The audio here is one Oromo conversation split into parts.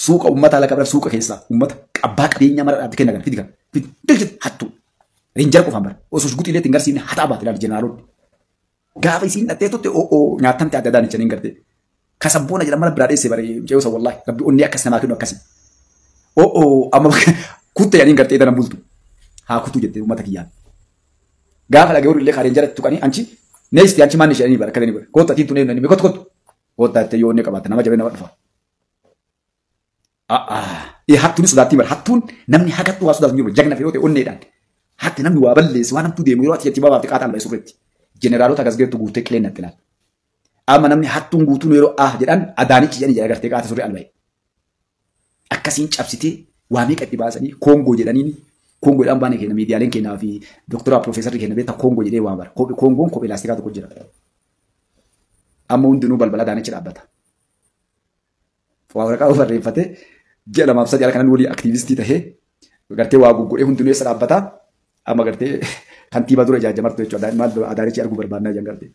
Suuqa uummataa ala qabra suuqa keessaa uummata abbaa qabeenyaa mara dhaabde kenna kana fidi kana fidi dilchit hattu. Reenjara qofaan bara osoo shugguxii illee ittiin garsiifne hataa baate ilaali jeneraalonni. Gaafa isiin dhattee turte o'oo nyaatamte adda adaan hin gartee. Kasabboona jedhan mana biraa dheesse bare mucayyoo wallaahi rabbi onnee akkas namaa kennu akkasi. O'oo amma kutte jedhanii gartee dana bultu. Haa kutuu jettee uummata kiyyaan. Gaafa dhaga'uun illee kan reenjara tuqanii anchi neesti anchi maanni ishee bara akkasanii bara kootu atiin tunee nani kootu kootu. Kootu jettee yoo onnee qabaatte nama jabee nama dhufa. Hattuun sodaattii bara hattuun namni hagattu waa sodaatu jiru jagna fe'oo ta'e onneedhaan. Hatti namni waa balleessu waan hamtuu deemu yeroo ati itti babaafte qaaxaan ba'e surreetti. Jeneraalota akkas geettu guutee qileen natti ilaala. Amma namni hattuun guutuun yeroo ah jedhan Adaanichi jedhanii jedha gartee qaata surree alba'e. Akkasiin cabsitee waa meeqa itti baasanii Koongoo jedhaniin Koongoodhaan baane kenna miidiyaaleen kennaa fi doktora piroofeesarri kenna beektaa Koongoo jedhee waa bara. Koongoon kophee laastikaa tokko jira. Amma hundinuu balbala Adaanichi dhaabbata. Waa waraqaa barreeffatee ji'a lamaaf sadii ala kanan walii aktiivistii tahee gartee waa guggodhee hundinuu eessa dhaabbata. Amma gartee kantiibaa dura ijaajjamartu jechuudha. Maal Adaanichi arguu barbaannaa jedhan gartee.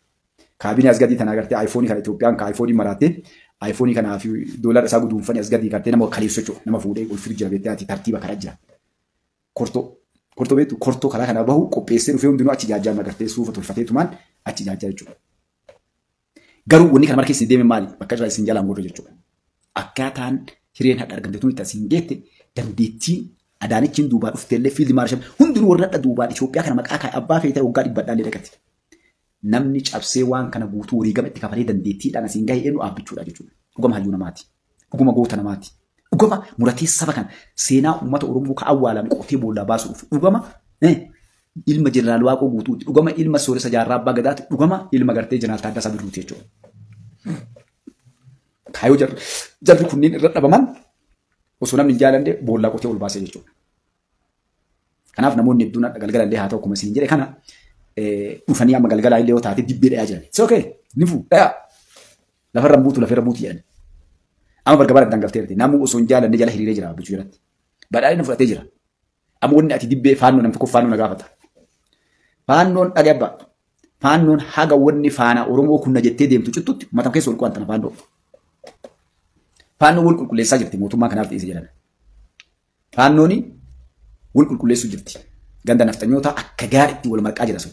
Kaabinee as gadii tanaa gartee aayifoonii kana Itoophiyaan ka aayifoonii maraattee aayifoonii kanaa fi doolara isaa guduunfanii as gadii gartee nama kaleessu jechuudha. Nama fuudhee ol fidu jira beektee ati tartiiba karaa jira. Kortoo kortoo beektu kortoo karaa kana bahu qopheessee dhufee hundinuu achi ijaajjama gartee suufa tolfateetumaan achi ijaajjaa jechuudha. Garuu wanni kana mara keessa deeme maali? Bakka irraa isin jalaan godhu jechuudha. Akkaataan hireen hadha argamte tun itti asiin geette dandeettiin Adaanichiin duubaa dhufteellee fiildi maarshal hundinuu warra hadha duubaan Itoophiyaa kana maqaa kaa'e abbaa feetee waggaa dhibbadhaan dhaqate. Namni cabsee waan kana guutuu wareegama itti kafalee dandeettiidhaan asiin gahe eenyu dhaabbichuudha jechuudha. Dhugama hayyuu namaati. Dhuguma goota namaati. Dhugama muratee saba kana seenaa uummata Oromoo ka awwaalame qotee boollaa baasuuf dhugama ilma jeneraal Waaqoo guutuuti. Dhugama ilma Sooressa Jaarraa Abbaa Gadaati. Dhugama ilma gartee jeneraal Taaddasaa Birruuti jechuudha. Kaayyoo jarri kunneen irra dhabaman osoo namni hin jaalanne boollaa qotee ol baasee jechuudha. Kanaaf namoonni hedduun galgala illee haa ta'u akkuma isin jedhe kana dhufanii amma galgalaa illee yoo taate dibbee dhayaa jiran. It's okay ni fuu dhayaa. Lafarra buutu lafarra buutu jedhan. Amma bargabaa addaan galteerti. Namni osoo hin jaalanne jala hiriiree jira bichuu jalatti. Badhaadhina fudhatee jira. Amma wanni ati dibbee faannoo namni tokko faannoo na gaafata. Faannoon dhagee abbaa. Faannoon haga wanni faana Oromoo kunna jettee deemtu cittutti mataa keessa ol qo'an faannoo. Faannoo wal qulqulleessaa jirti mootummaa kanaaf dhiise jedhan. Faannooni wal qulqulleessuu jirti. Ganda nafxanyoota akka gaariitti wal marqaa jira sun.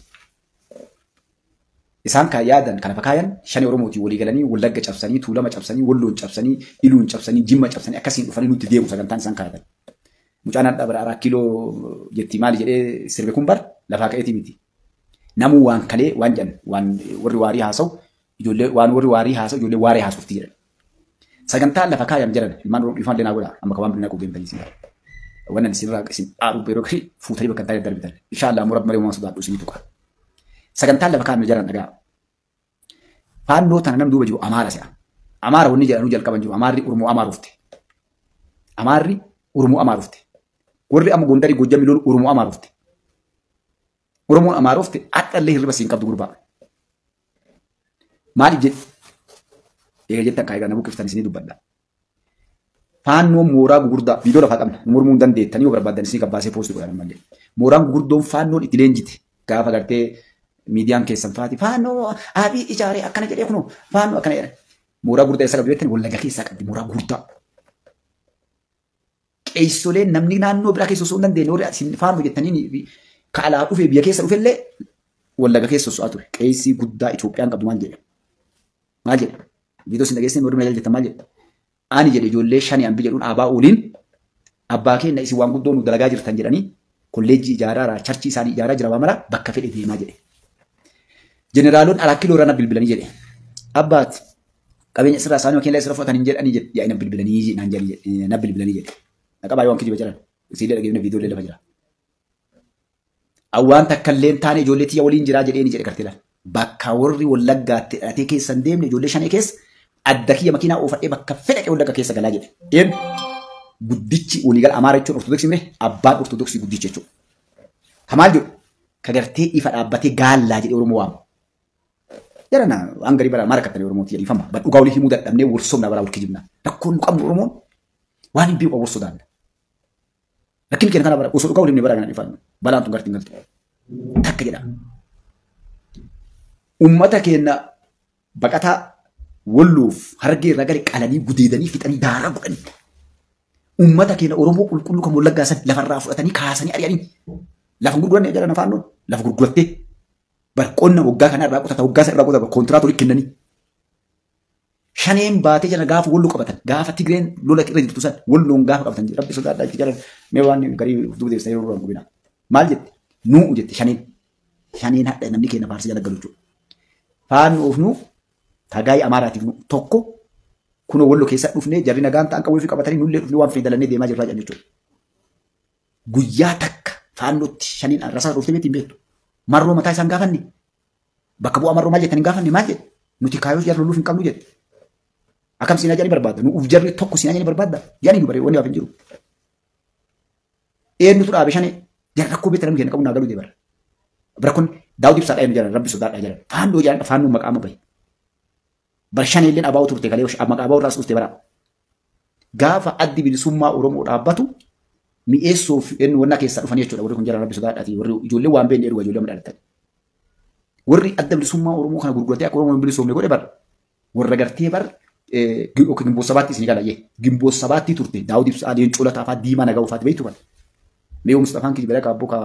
Isaan kan yaadan kana fakaayan shani Oromootiin walii galanii Wallagga cabsanii, Tuulama cabsanii, Walloon cabsanii, Iluun cabsanii, Jimma cabsanii akkasiin dhufanii nutti deemu sagantaan isaan kaayatan. Mucaan hadha bara 4 kiiloo jetti maali jedhee sirbe kun bar lafaa ka'eetii miti. Namuu waan kalee waan jedhan waan warri waarii haasa'u ijoollee waan warri waarii haasa'u ijoollee waaree haasofti jedhan. Sagantaan lafa kaayam jedhan ilmaan Oromoo dhiifama illee naa godha amma ka waan biraa deemtanii isin. Wannan isinirraa isin dhaabuu yeroo garii fuutanii bakka hin taane darbitan. Inshaallah ammoo rabbi malee waan sodaadhu isinii tuqa. Sagantaan lafa kaayame jedhan dhagaa. Faannoo tana nam duuba jiru Amaara se'a. Amaara wanni jedhanuu jalqaban jiru. Amaarri Oromoo Amaarufte. Amaarri Oromoo Amaarufte. Warri amma Gondarii Gojjamii lolu Oromoo Amaarufte. Oromoon Amaarufte hadhallee hirriba siin qabdu gurbaa. Maaliif jedhe? Eega jettan kaayigaa na buqqiftan isinii dubbadha. Faannoon mooraa gugurdaa viidiyoo lafaa qabna. Nu mormuu hin dandeettanii yoo barbaaddan isinii qabbaasee poostii godhan ammallee. Mooraan gugurdoon faannoon itti leenjite gaafa gartee miidiyaan keessan faati faannoo Abiy ijaaree akkana jedhee kunoo faannoo akkana jedhan. Mooraa gurguddaa eessa qabdi jettanii Wallagga keessaa qabdi mooraa gurguddaa. Qeessoleen namni naannoo biraa keessa osoo hin dandeenye warri isin faannoo jettanii ka alaa dhufee biyya keessa dhufellee Wallagga keessa soso'aa ture. Qeessii guddaa Itoophiyaan qabdu maal jedhe? Maal jedhe? Viidiyoo isin dhageessanii warri mana jettan maal jedhe? Ani jedhe ijoollee shani ambi jedhuun abbaa oliin abbaa keenya isin waan guddoo nu dalagaa jirtan jedhanii kolleejjii ijaaraa charchii isaanii ijaaraa jira waa mara bakka fedhe deemaa jedhe. Jeneraalonni 4 kiiloo irraa na bilbilanii jedhe. Abbaat qabeenya sirraa isaanii makiinaa sirra fudhatan hin jedhanii jedhe. Yaa'ina bilbilanii naan jedhanii na bilbilanii jedhe. Na qabaa yoo waan kijiba jedhan. Isiillee dhageeffne viidiyoo illee lafa jira. Awwaan takka illee hin taane ijoollee tiyya waliin jiraa jedheeni jedhe gartee laal. Bakka warri Wallaggaatti dhalatee keessa hin deemne ijoollee shanee keessa adda kiyya makiinaa oofadhee bakka fedhe Wallagga keessa galaa jedhe. Een guddichi waliigala Amaara jechuun Ortodoksii mire abbaan Ortodoksii guddicha jechuudha. Ka maal jedhu ka gartee ifa dhaabbatee gaallaa jedhee Oromoo waamu. Jarana waan garii bara maal rakkattanii Oromooti jedhifama. Bar dhugaa walii himuu dadhabnee wal sobna bara wal kijibna. Rakkoon nu qabnu Oromoon waan hin beeku wal sodaanna. Rakkinni keenya kana bara osoo dhugaa walii himne bara kana dhifannu. Balaan tun gartiin galtu. Takka jedha. Uummata keenya baqataa Walloof Harargee irraa gale qalanii gudeedanii fixanii daaraa godhanii. Uummata keenya Oromoo qulqulluu kan Wallaggaa san lafarraa fudhatanii kaasanii ari'anii lafa gurguranne jedhan afaannoon lafa gurgurattee bar qonna waggaa kana irraa qotata waggaa sana irraa qotata kontiraata olii kennanii. Shaneen baatee jala gaafa walloo qabatan gaafa Tigreen lola irra jirtu san walloon gaafa qabatan rabbi sodaadhaa itti jalan mee waan garii duuba deebisanii yeroo duraan gubina. Maal jette? Nuu jette shaneen. Shaneen hadha namni keenya faarsa jala galu jechuudha. Faannoof nuu tagaayii Amaaraatiif nuu tokko kunoo walloo keessa dhufnee jarri nagaan ta'an qawwee fi qabatanii nullee dhufnee waan fedalannee deemaa jirraa jedhan jechuudha. Guyyaa takka faannootti shaniin rasaasa dhuftee beekti hin beektu. Marroo mataa isaan gaafanne bakka bu'aa marroo maal jettan hin gaafanne maal jedhe nuti kaayoo jarri lolluuf hin qabnu jedhe. Akkam siinaa jedhanii barbaadda nu uf jarri tokko siinaa jedhanii barbaadda jedhanii nu baree wanni waaf hin jiru. Eenyutu dhaabe shanee jarri rakkoo beektan namni kenna qabu naa galuu deebara. Rakkoon Daawud Ibsaa dhaabe jedhan rabbi sodaadhaa jedhan faannoo jedhan faannoo maqaa amma bahe. Bar shaneen abaa'u turte kalee maqaa abaa'u irraas dhufte bara. Gaafa addi bilisummaa Oromoo dhaabbatu mi'eessoo fi wanna keessaa dhufan jechuudha warri kun jala rabbi sodaadhaati warri ijoollee waan beekne erga ijoollee madaalatan. Warri adda bilisummaa Oromoo kana gurguratee akka Oromoo hin bilisoomne godhe bar warra gartee bar gimboo sabaatti isin gala gimboo sabaatti turte Daawud Ibsaa Leencoo Lataa fa'aa Diimaa Nagaa ufaati beektu bara. Mee Mustafaan Kijibala Kaabboo ka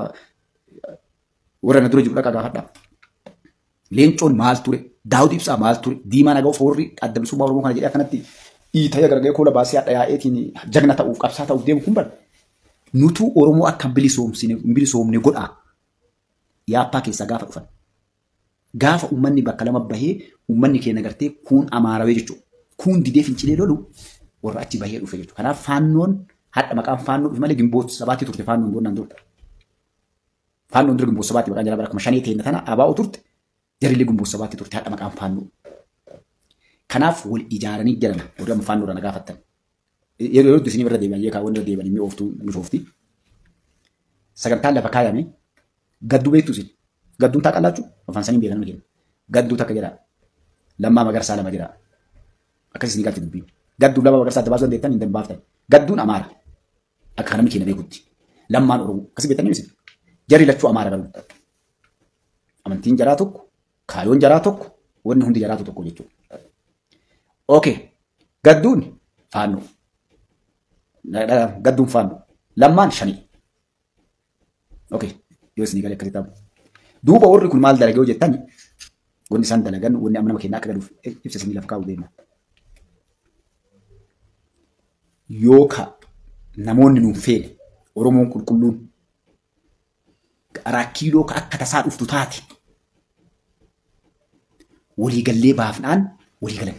warra na dura jiru dhaqa gaafadhaa. Leencoon maal ture? Daawud Ibsaa maal ture? Diimaa Nagaa ufa warri adda bilisummaa Oromoo kana jedhee akkanatti dhiitee gargee koola baasee hadha yaa'eetiin jagna ta'uuf qabsaa ta'uuf deemu kun bara. Nutu Oromoo akka hin bilisoomne godhaa. Yaappaa keessaa gaafa dhufan. Gaafa uummanni bakka lama bahee uummanni keenya gartee kun amaarawee jechuudha. Kun didee fincilee lolu warra achi bahee dhufe jechuudha. Kanaaf faannoon hadha maqaan faannoo dhufe malee gimboo sabaatti turte faannoon doonnaan turte. Faannoon dura gimboo sabaatti maqaan jalaa bara kuma shanee ta'e tana abaa'u turte. Jarillee gimboo sabaatti turte hadha maqaan faannoo. Kanaaf wal ijaaranii jiran warri amma faannoo irra na gaafattan. Yeroo itti isin irra deebi'an yeekaa wanni irra deebi'an inni ooftuu ni soofti. Sagantaan lafa kaayame gadduu beektu isin. Gadduun taa qallaachuu afaan sanii beekan kenna. Gadduu takka jedha. Lammaa Magarsaa lama jedha. Akkas isin galti dubbiin. Gadduu Lammaa Magarsaa adda baasuu dandeettan hin baaftan. Gadduun Amaara. Akka namni keenya beekutti. Lammaan Oromoo. Akkas beektanii isin. Jarri lachuu Amaara garuu. Amantiin jaraa tokko, kaayoon jaraa tokko, wanni hundi jaraatu tokko jechuudha. Okay. Gadduun faannoo. Gadduun faannoo. Lammaan shanii. Okay. Yoo isin galee akkasitti ta'u. Duuba warri kun maal dalagee hojjetan wanni isaan dalagan wanni amma nama kennaa akka galuuf ibsa isinii lafa kaa'uu deema. Yoo ka namoonni nuun feene Oromoon qulqulluun karaa kiiloo ka akka tasaa dhuftu taate waliigallee baafnaan waliigalan.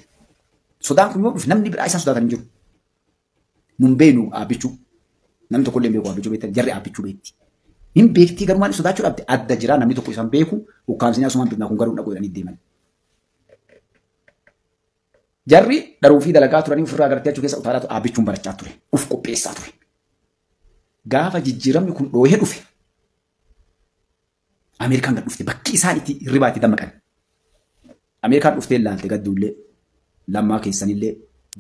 Sodaan kun yoo dhufe namni biraa isaan sodaatan hin jiru. Nun beenu dhaabbichuu. Namni tokko illee hin beeku dhaabbichuu beektan jarri dhaabbichuu beekti. Hin beektii garuu maaliif sodaachuu dhabde adda jira namni tokko isaan beeku ukkaamsinii asumaan bitnaa kun garuu dhaquu jedhanii deeman. Jarri dharuu fi dalagaa turanii ofirraa agartee achuu keessa utaalaa dhaabbichuun barachaa ture. Uf qopheessaa ture. Gaafa jijjiiramni kun dhoohee dhufe Ameerikaan gad dhufte bakki isaan itti hirribaa itti dammaqan. Ameerikaan dhuftee ilaalte gadduullee Lammaa keessanillee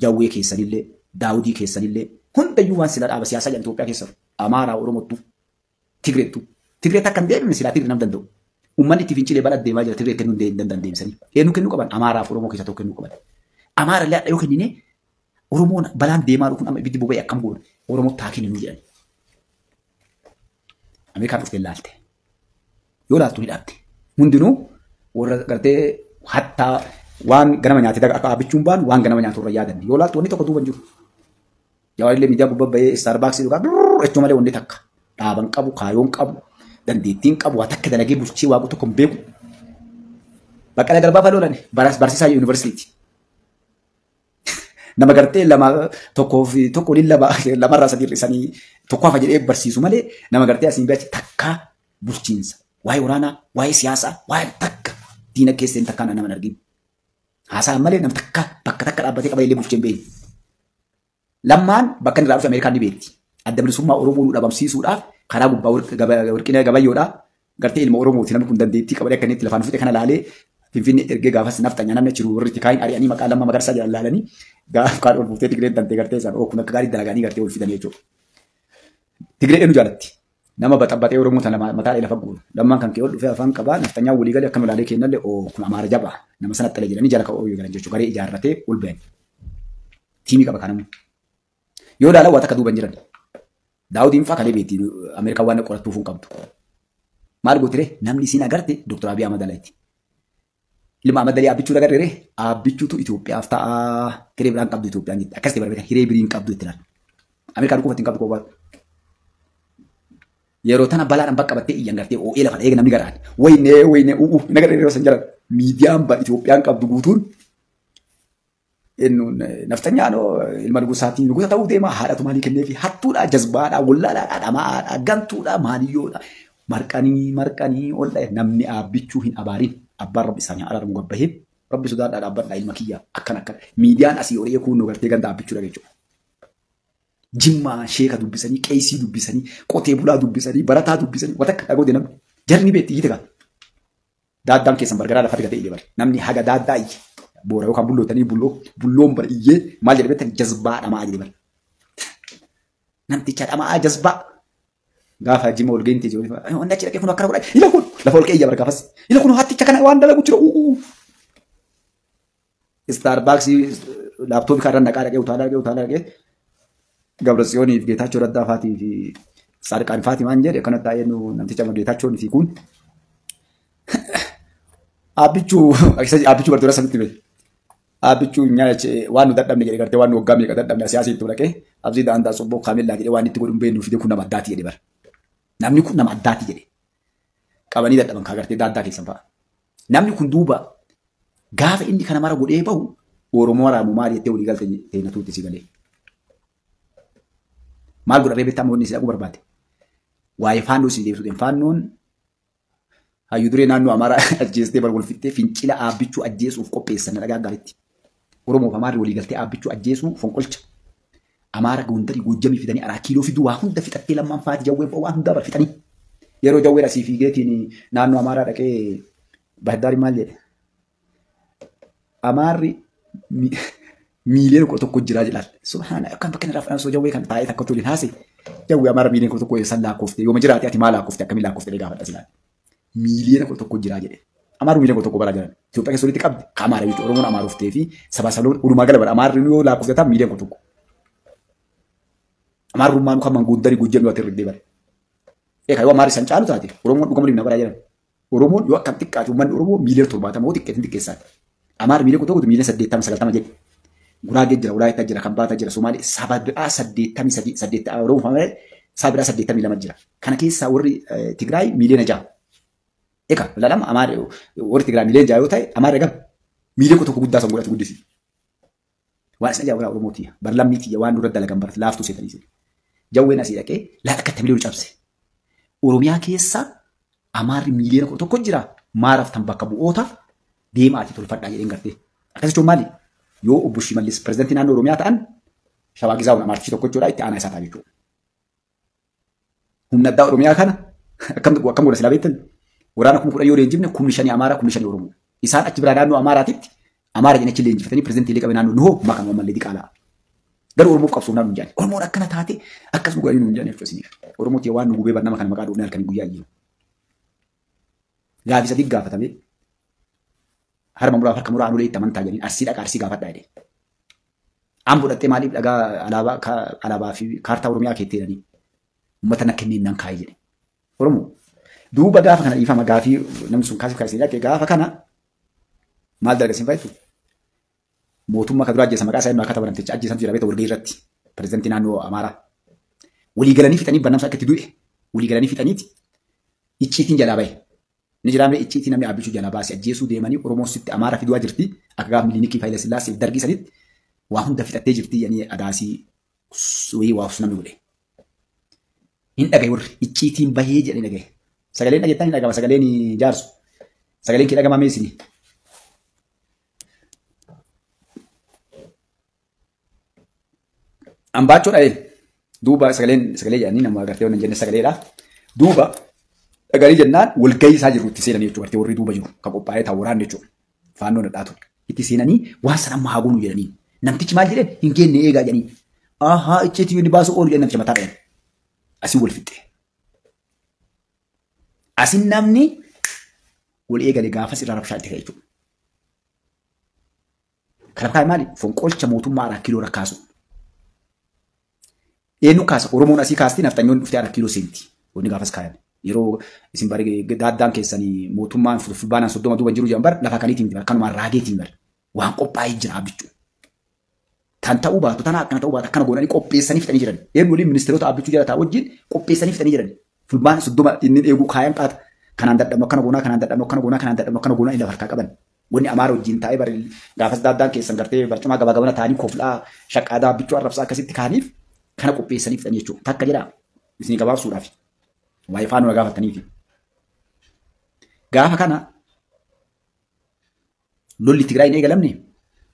Jawwee keessanillee Daawudii keessanillee hundayyuu waan sila dhaaba siyaasaa jedhan Itoophiyaa keessa Amaaraa Oromottu Tigreettu Tigree takka hin deebine silaa Tigree nam danda'u. Uummanni itti fincilee bal'a deemaa jira Tigree kennuu hin danda'an deebisanii. Eenyu kennuu qaban Amaaraa fi Oromoo keessaa tokko kennuu qaban. Amaara illee yoo kennine Oromoon balaan deemaa kun amma ibiddi boba'e akkam goona Oromoo taa kenninu jedhan. Ameerikaan dhuftee ilaalte. Yoo ilaaltu ni dhaabde. Hundinuu warra gartee hattaa waan ganama nyaate akka dhaabbichuun baanu waan ganama nyaatu irra yaadan. Yoo ilaaltu wanni tokko duuba hin jiru. Jawaarillee miidiyaa gubbaa bahee Starbucks dhugaa jechuu malee wanni takka dhaaban qabu kaayoon qabu dandeettiin qabu waa takka dalagee bulchee waaqu tokko hin beeku. Baqqalaa Garbaa fa'aa lolan barsiisaa yuunivarsiitiiti. Nama gartee lama tokkoo fi tokko waliin lama lamarraa sadii hir'isanii tokko hafa jedhee barsiisu malee nama gartee asiin biratti takka bulchiinsa waa'ee waraanaa waa'ee siyaasaa waa'ee takka diina keessa hin takkaan nama hin argin. Haasa'an malee nama takka bakka takka dhaabbatee qaba illee bulchee hin beekne. Lammaan bakka inni irraa dhufe Ameerikaan ni beekti. Adda bilisummaa Oromoo nu dhabamsiisuudhaaf karaa gubbaa warqinee gabayyoodhaa gartee ilma Oromooti namni kun dandeettii qabadee akka inni itti lafaan fixe kana laalee Finfinnee ergee gaafas nafxanya namni achi warri itti kaayin ari'anii maqaa Lammaa Magarsaa jedhan laalanii gaaf kaan ol buuftee Tigreen tantee gartee isaan oo kun akka gaarii dalaganii gartee ol fidanii jechuudha. Tigree eenyu jaalatti? Nama baxabbaxee Oromoo tana mataa lafa guuru. Lammaan kan kee ol dhufee afaan qabaa nafxanyaan walii galee akkam ilaalee kennallee oo kun Amaara jabaa nama sanatti dhalee jedhanii jala ka'uu galan jechuudha. Garee ijaarratee ol bayan. Tiimii qaba kanamu. Yoo ilaalan waa takka duuban jiran. Daawudiin fa'aa kalee beekti Ameerikaan waan qorattuuf hin qabdu. Maal gootiree namni isiin agarte Dr. Abiy Ahmad Aliiti. Ilma Ahmad Alii Abbichuu agarree Abbichuutu Itoophiyaaf ta'a hiree biraan qabdu Itoophiyaan jetti. Akkas ta'e barbaada hiree biriin qabdu itti ilaala. Ameerikaan qofatti hin qabdu kophaa. Yeroo tana balaadhaan bakka qabattee iyyan gartee oo'ee lafa eega namni garaan. Waynee waynee u'u hin agarree yeroo san jalan miidiyaan Itoophiyaan qabdu guutuun nafxanyaan ilma nugusaatiin nugusa ta'uu deema haadhatu maalii kenneefi hattuudha jazbaadha wallaalaadha dhamaadha gantuudha maaliyyoodha marqanii marqanii ol dha'e namni Abbichuu hin abaarin abbaan rabbi isaanii araaramu gabbahee rabbi sodaadhaa dhaabbadhaa ilma kiyya akkan akkan miidiyaan asii horii kunnoo gartee ganda Abbichuudha jechuudha. Jimmaa sheeka dubbisanii qeesii dubbisanii qotee bulaa dubbisanii barataa dubbisanii wanta akka dhagoo namni jarri beekti iyyite kaa. Daaddaan keessan bargaraa lafa argatee iyyee bari namni haga daaddaa iyye. Boora yookaan bullootanii bulloon bara iyyee maal jedhe beektan jazbaa dhamaa jedhe bara. Namticha dhamaa jazbaa. Gaafa jima ol geente jiru. Wanti achi dhaqee kun akkana godhaa. Ila kun lafa ol qeeyya bara gaafas. Ila kun hatticha kana waan dalagu jira. Starbucks laaptooppii kaarraan dhaqaa dhaqee utaalaa dhaqee utaalaa dhaqee Gabratsiyoonii fi Geetaachoo Raddaa faatii fi Saadqaan faatii waan jedhe akkana taa'ee namticha Geetaachoon fi kun Abbichuu Abbichuu bartoota sanitti beeku. Abbichuu nyaata waan nu dadhabne jedhe gartee waan nu waggaa meeqa dadhabne siyaasa itti dhaqee absii daandaa sobboo kaamellaa jedhe waan itti godhu hin beeknu fide kun nama addaati jedhe bara. Namni kun nama addaati jedhe. Qabanii dadhaban kaa gartee daaddaa keessan fa'a. Namni kun duuba gaafa inni kana mara godhee bahu Oromoo waraamu maal jettee walii galte teenatuutti si galee. Maal godha reebettaa amma wanni si dhaquu barbaade. Waa'ee faannoo si deebisuu faannoon hayyuu duree naannoo Amaaraa ajjeestee bar wal fixxee fincila Abbichuu ajjeesuuf qopheessan dhagaa gaariitti. Oromoof Amaarri walii galtee Abbichuu ajjeesuu fonqolcha. Amaara Gondarii Goojjamii fidanii Araa Kiiloo fiduu waa hunda fixattee lammaan faati jawwee waa hundaa bar fixanii. Yeroo jawween asii fiigeetiin naannoo Amaaraa dhaqee Bahirdaarii maal jedhe? Amaarri 11,000,000 jiraa jedhaan. Subhaana akkam bakka inni rafaan osoo jawwee kan taa'ee takka toliin haase. Jawwee Amaara 11,000,000 eessan lakkoofte yooma jiraate ati maal lakkoofte akkamiin lakkoofte gaafadha silaa. 11,000,000 jiraa jedhe. Amaarri 11,000,000 baraa jiran. Itoophiyaa keessa walitti qabdi. Ka Amaara jechuudha. Oromoon Amaaroftee fi saba sabloon walumaa gala bara. Amaarri yoo lakkoofte ta'a 11,000,000. Amaarrummaan kan manguuddarii Goojjamii waan irra bare. Egaa yoo Amaarri san caalu taate Oromoon dhugama dhibna baraa jiran. Oromoon yoo akkam xiqqaate uummanni Oromoo 70,000,000 yoo xiqqeetin xiqqeessaati. Amaarri 11,000,000 80,000,000 90 jedhe. Guraagee jira, Walaayittaa jira, Kambaataa jira, Somaalee saba biraa 83 8 Oromoo malee saba biraa 82 jira. Kana keessaa warri Tigraay 6,000,000. Egaa lama Amaarri warri Tigraay 6,000,000 yoo ta'e Amaarri gam 11,000,000 guddaa san godhatu guddisi. Waan isin ajaa'ibaa Oromooti. Bar lammiitii waan dura dalagan bar laaftuu seetanii seetu. Jawween asii dhaqee laata akka miliyoona cabse. Oromiyaa keessa Amaarri 11,000,000 jira. Maaraaf tan bakka bu'oota deemaati tolfadhaa jedheen gartee. Akkas jechuun maali? Yoo obbo Shimallis pirezidantii naannoo Oromiyaa ta'an Shawaa Gizaawun Amaartichi tokko jechuudha itti aanaa isaa ta'a jechuudha. Humna addaa Oromiyaa kana akkam akkam godha silaa beektan? Waraana 10,000 yoo leenjifne 5,000 Amaaraa 5,000 Oromoo. Isaan achi biraa naannoo Amaaraatitti Amaara jedhanii achi leenjifatanii pirezidantii illee qabe naannoo nuhoo maqaan ammallee diqaalaa. Garuu Oromoof qabsoo naannoo hin jaanne. Oromoon akkana taate akkas nu godhanii nu hin jaanne jechuudha isiniif. Oromooti waan nu gubee barnama kana maqaa dhoofnee halkanii guyyaa iyyuu. Gaafii sadii gaafatame harma muraaf harka muraa anulee itti amantaa jedhanii arsii dhaqa arsii gaafadhaa jedhe. Aan godhattee maaliif dhagaa alaabaa fi kaartaa Oromiyaa keettee jedhanii uummata na kenneen nan kaa'e jedhe. Oromoo duuba gaafa kana dhiifama gaafii namni sun kaasif kaasee dhaqee gaafa kana maal dalaga siin fayyadu? Mootummaa kan duraa ajjeesa maqaa isaa inni akka taphatamticha ajjeesantu jira beekta walgahii irratti pirezidantii naannoo Amaaraa. Walii galanii fixanii bannamsa akka itti du'e walii galanii fixaniiti icciitiin jalaa bahe. Ni jiraamne icciitii namni Abbichuu jalaa baase ajjeesuu deemanii Oromoon sitti Amaara fiduwaa jirti akka gaafa Milinikii fi Hayilasillaasee fi Dargii sanitti waa hunda fixattee jirti jedhanii adaasii wayii waa namni godhe. Hin dhagaye warri icciitiin bahee jedhanii dhagaye. Sagaleen dhageettan hin dhagama sagaleen jaarsu. Sagaleen kee dhagamaa meesini. Ambaachoo dha'ee duuba sagaleen sagalee jedhanii nama agartee waan hin jenne sagaleedha. Duuba dhaganii jennaan walgahii isaa jiru itti seenanii jechuudha. Gartee warri duuba jiru kan qophaa'ee taa'u waraanni jechuudha. Faannoon dhadhaatu. Itti seenanii waan sana amma haa goonu jedhanii. Namtichi maal jedheen hin geenne eegaa jedhanii. Ahaa icciitii inni baasu oolu jedhan namticha mataa dhayan. Asii wal fixxe. Asin namni wal eegale gaafas irraa rabshaa itti ka'e jechuudha. Kana kaa'e maali? Fonqolcha mootummaa Araa Kiiloo rakkaasu. Eenyu kaasa Oromoon asii kaasti nafxanyoonni dhuftee 4 kiiloo seenti. Wanni gaafas kaayame. Yeroo isin bare daaddaan keessanii mootummaan fulbaanaan 30 duuba jiru jedhan bar lafa kaniitiin miti akkanumaan raageetiin bar waan qophaa'ee jira abbichuu. Tan ta'uu baatu tana akkana ta'uu baatu akkana goonanii qopheessanii fixanii jiran. Eenyu waliin ministeerota abbichuu jala taa'u wajjin qopheessanii fixanii jiran. Fulbaana 30 inni eeguu kaayan qaata. Kanaan dadhabnu akkana goonaa kanaan dadhabnu akkana goonaa kanaan dadhabnu akkana goonaa inni lafa harkaa qaban. Wanni Amaara wajjin taa'ee bare gaafas daaddaan keessan gartee barcumaa gabaa gabana taa'anii koflaa shaqqaadaa abbichuu arrabsaa akkasitti kaaniif kana qopheessanii fixanii jechuudha. Takka jedhaa isin gabaabsuudhaaf. Waa'ee faanuu na gaafataniifi. Gaafa kana lolli Tigraay hin eegalamne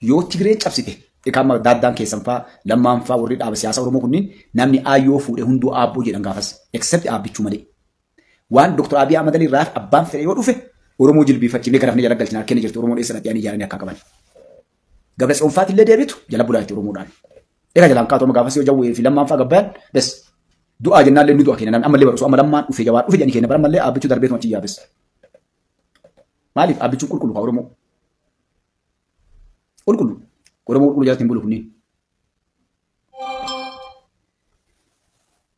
yoo Tigreen cabsite amma daaddaan keessan faa lammaan faa warri dhaaba siyaasa Oromoo kunniin namni aayyoo fuudhe hunduu aabboo jedhan gaafas except aabbichuu malee. Waan Dr. Abiy Ahmad Ali irraa abbaan fedhe yoo dhufe Oromoo jilbiifachiifnee garafnee jala galchina harkeen jirti Oromoon eessa dhaqanii ijaaranii akka qaban. Gabra Tsoonfaati illee deebitu jala bulaa jetti Oromoodhaan. Egaa jalaan kaatoo gaafas yoo jawwee fi lammaan faa gabbayan bes du'aa jennaan illee ni du'a kenna namni ammallee barsu amma lammaan dhufe jawaa dhufe jedhanii kenna bara ammallee aabbichuu darbeetuma achi yaabes. Maaliif aabbichuun qulqullu kaa Oromoo? Qulqullu. Oromoo qulqullu jalatti hin bulu kunniin.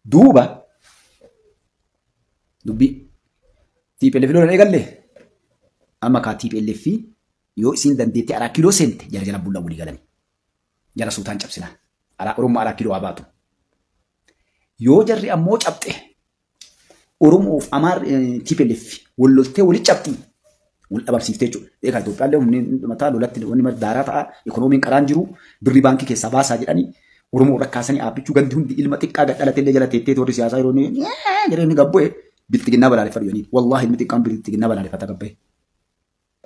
Duuba dubbii TPLF lola eegalle amma kaa TPLF yoo isin dandeettee 4 kiiloo seente jala jala bullaa walii galani. Jala suutaan cabsina. Oromoo 4 kiiloo haa baatu. Yoo jarri ammoo cabxe Oromoof Amaar TPLF wal loltee wali cabxi wal dhabamsiiftee jechuudha. Egaa Itoophiyaallee humni mataa lolatti wanni daaraa ta'a ikoonomiin qaraan jiru birri baankii keessaa baasaa jedhanii Oromoo rakkaasanii aabbichuu gandi hundi ilma xiqqaa gad dhalatee illee jala teettee warri siyaasaa yeroo inni jedhee inni gabbu'e bilxiginnaa balaaleffatu jedhanii. Wallaahi ilmi xiqqaan bilxiginnaa balaaleffata gabbu'e.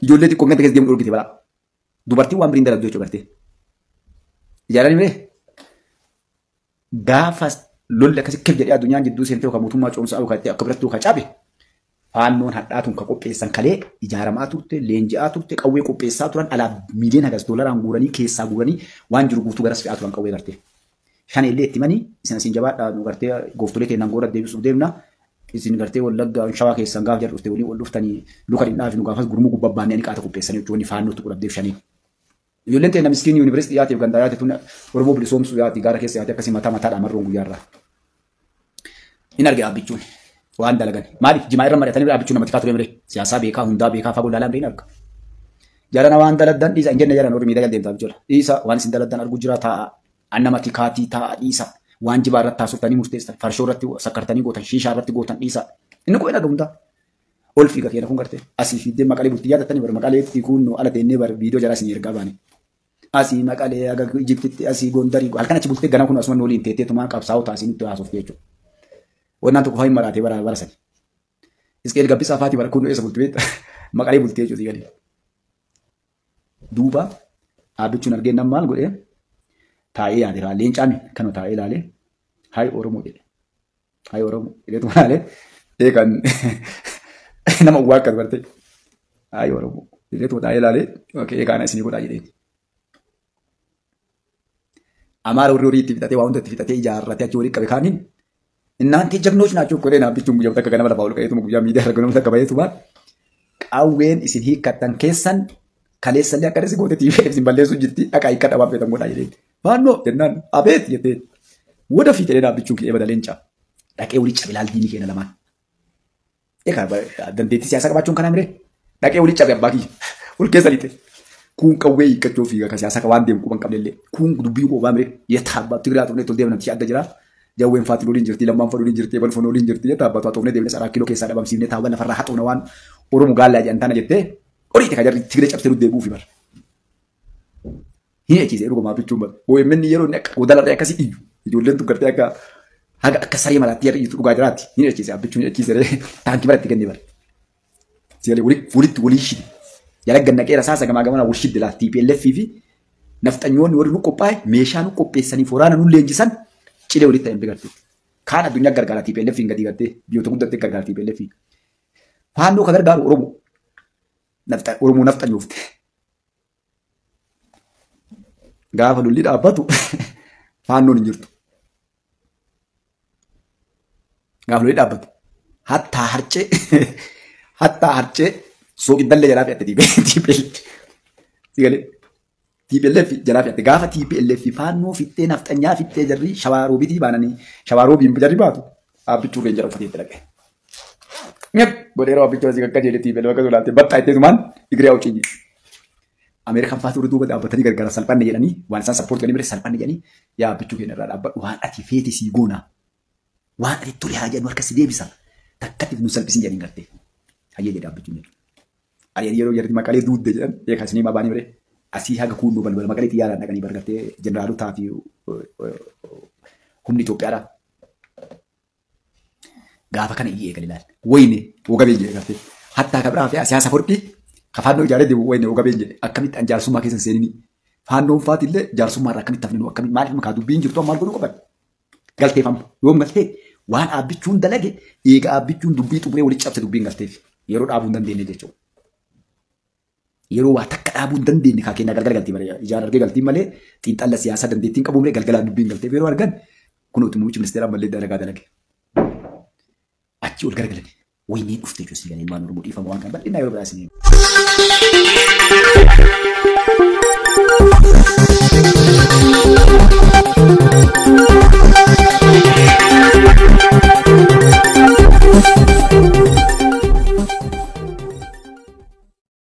Ijoollee xiqqoo ganda keessa deemu dhorkite balaa. Dubartiin waan biriin dalagdu jechuudha gartee. Ijaaranii miree gaafa lolli akkasii kif jedhee addunyaan jidduu seentee yookaan mootummaa coomsaa yookaan akka biratti yookaan cabe faannoon hadhaatuun kan qopheessan kalee ijaaramaa turte leenji'aa turte qawwee qopheessaa turan alaa miiliyoona hagas doolaraan guuranii keessaa guuranii waan jiru guutuu garas fe'aa turan qawwee gartee. Shan illee itti manii isin asiin jabaadhaa nu gartee gooftolee keenyaan goora deebisuuf deemna. Isin gartee Wallaggaa Shawaa keessan gaaf jedhu dhuftee waliin ol dhuftanii luka dhindhaa fi nu gaafas gurmuu gubbabbaannee ani qaata qopheessanii jechuun faannootti qudhabdeef shaniin. Ijoolleen ta'e miskiin yuunivarsiitii yaateef gandaa yaate tun Oromoo bilisoomsuu yaati gaara keessa yaate akkasii mataa mataadhaan marroon guyyaarraa. Hin arge dhaabbichuun waan dalagan. Maaliif jimaa irra mari'atanii dhaabbichuun namatti kaa ture miree siyaasaa beekaa hundaa beekaa fagoo ilaalaa miree hin arga. Jarana waan daladdan dhiisa hin jenne jaran warri miidhaa deemtaa jechuudha. Dhiisa waan isin daladdan argu jira taa'a. Annamatti kaatii taa'a dhiisa. Waan jibaa irratti haasoftaanii murteessan farshoo irratti sakkartanii gootan shiishaa irratti gootan dhiisa. Inni kun hin hundaa. Ol fiiga keenya kun gartee asii fiiddee maqalee bultii yaadattanii bara maqalee kun ala teennee bara viidiyoo jalaa isin ergaa baane. Asii maqalee aga Ijiptitti asii Gondarii halkan achi bultee ganama kun asuma waliin teettee tumaan qabsaa'oo taasii nutti haasofte jechuudha. Wannaan tokko fa'aa hin maraatee bara bara sani. Isqeel Gabbisaa fa'aatii bara kun eessa bulti beekta maqalee bultee jechuudha gadi. Duuba dhaabbichuun argee nam maal godhee taa'ee yaadera leencaan kanuma taa'ee ilaalee hayi Oromoo jedhe. Hayi Oromoo jedheetu ilaalee eegan nama waa akka dubartee hayi Oromoo jedheetu taa'ee ilaalee eegaan isinii godhaa jedheen. Amaara warri horii itti fixatee waa hunda itti fixatee ijaarratee achi walii qabe kaaniin እናንተ ጀግኖች ናችሁ እኮ ደህና ብቻውን ጉያው ተከገነ በላ ባውል ቀይቱ ጉያ ሚዲያ ረገነ ተከበየቱ ባ qawween isin hiikkattan keessan kaleessallee akka dhasi goote tiifee isin balleessuu jirti dhaqa hiikkadha waan feetan godhaa jedheen. Faannoo jennaan abeet jetteen wada fiixee dhaabbichuun kee bada leenca dhaqee walii cabe laal diinii keenya lamaan. Egaa dandeettii siyaasaa qabaachuun kanaa miree dhaqee walii cabe abbaa kiyya ol keessa lixe. Kun qawwee hiikkachuu fiiga kan siyaasaa waan deemu quban qabnellee kun dubbii qofaa miree yetaa abbaa Tigiraa tuqnee tol deemna adda jira. Jawween faatiin waliin jirti lammaan fadhu waliin jirti balfoon waliin jirti yetaa abbaa tuqnee deemne saraa kiiloo keessaa dhabamsiifnee taawwan lafarraa haxoona waan Oromoo gaallaa jedhan tana jettee horiitti kan jarri Tigree cabsee nu deebi'uufi bara. Hin eechiisee dhugumaa bichuun bara. OMN yeroo inni akka godalarree akkasii iyyu ijoolleen tun gartee akka haga akka saree maraatti jarri iyyitu dhugaa jiraatti. Hin eechiisee abbichuun hin eechiisee taankii bara itti kennee bara. Sigalee walitti walii shide. Jala gannaqee rasaasa gamaa gamanaa wal shidde laata TPLF fi nafxanyoonni warri nu qophaa'e meeshaa nu qopheessanii foraana nu leenjisan cilee walitti ta'e biqiltuu. Kaan addunyaa gargaara TPLF hin gadi gartee biyyoota guddatte gargaara TPLF. Faannoo kan gargaaru Oromoo. Oromoo nafxanyoofte. Gaafa lolli dhaabbatu faannoon hin jirtu. Gaafa lolli dhaabbatu hattaa harcee sooqiddallee jalaa fe'atte TPLF. Sigalee TPLF jalaa fi'atte gaafa TPLF faannoo fittee nafxanyaa fittee jarri shawaaroobitii baananii shawaaroobiin jarri baatu Abbichuu reenjara uffatee itti dhaqe. Nyap godheera Abbichuu asii qaqqajeelee TPLF akka tolaatte baxxaa ittee tumaan Igiree awucii. Ameerikaan faatu duuba dhaabbatanii gargaara salphanne jedhanii waan isaan sappoortii godhanii bire salphanne jedhanii yaa Abbichuu keenya irraa dhaabbadhu waan ati feete sii goona. Waan ati tole haa jedhu harka si deebisa. Takkatti nu salphisin jedhanii gartee. Hayyee jedhe Abbichuun jedhu. Ari'anii yeroo jarri maqalee duudde jedhan beekaa isinii baanii bire asii haga kuunnoo balbala maqalee xiyyaaraan dhaqanii bargartee jeneraalotaa fi humni Itoophiyaadha. Gaafa kana iyyee eegale ilaal. Wayne wogabeen jedhe gartee. Hattaa kabraa fi siyaasa fordhi ka faannoo ijaaree deemu wayne wogabeen jedhe akkamitti an jaarsummaa keessa hin seenini. Faannoon faati illee jaarsummaa irraa akkamitti hafninu akkamitti maaliif makaa dubbiin jirtu maal godhuu qaban. Galteeffamu yoom galtee waan Abbichuun dalage eega Abbichuun dubbii xumuree walitti cabse dubbiin galteef yeroo dhaabuu hin dandeenye jechuudha. Yeroo waa takka dhaabuu hin dandeenye kaa kennaa galgala galtii malee ijaan argee galtii malee xiinxalla siyaasaa dandeettiin qabu malee galgalaan dubbiin galteef yeroo argan kunuuti muummichi ministeeraa ammallee dalagaa dalage. Achi ol garagalani wayinii dhufte jechuun si galee ilmaan Oromoo dhiifama waan kana bal'inaa yeroo biraa isin.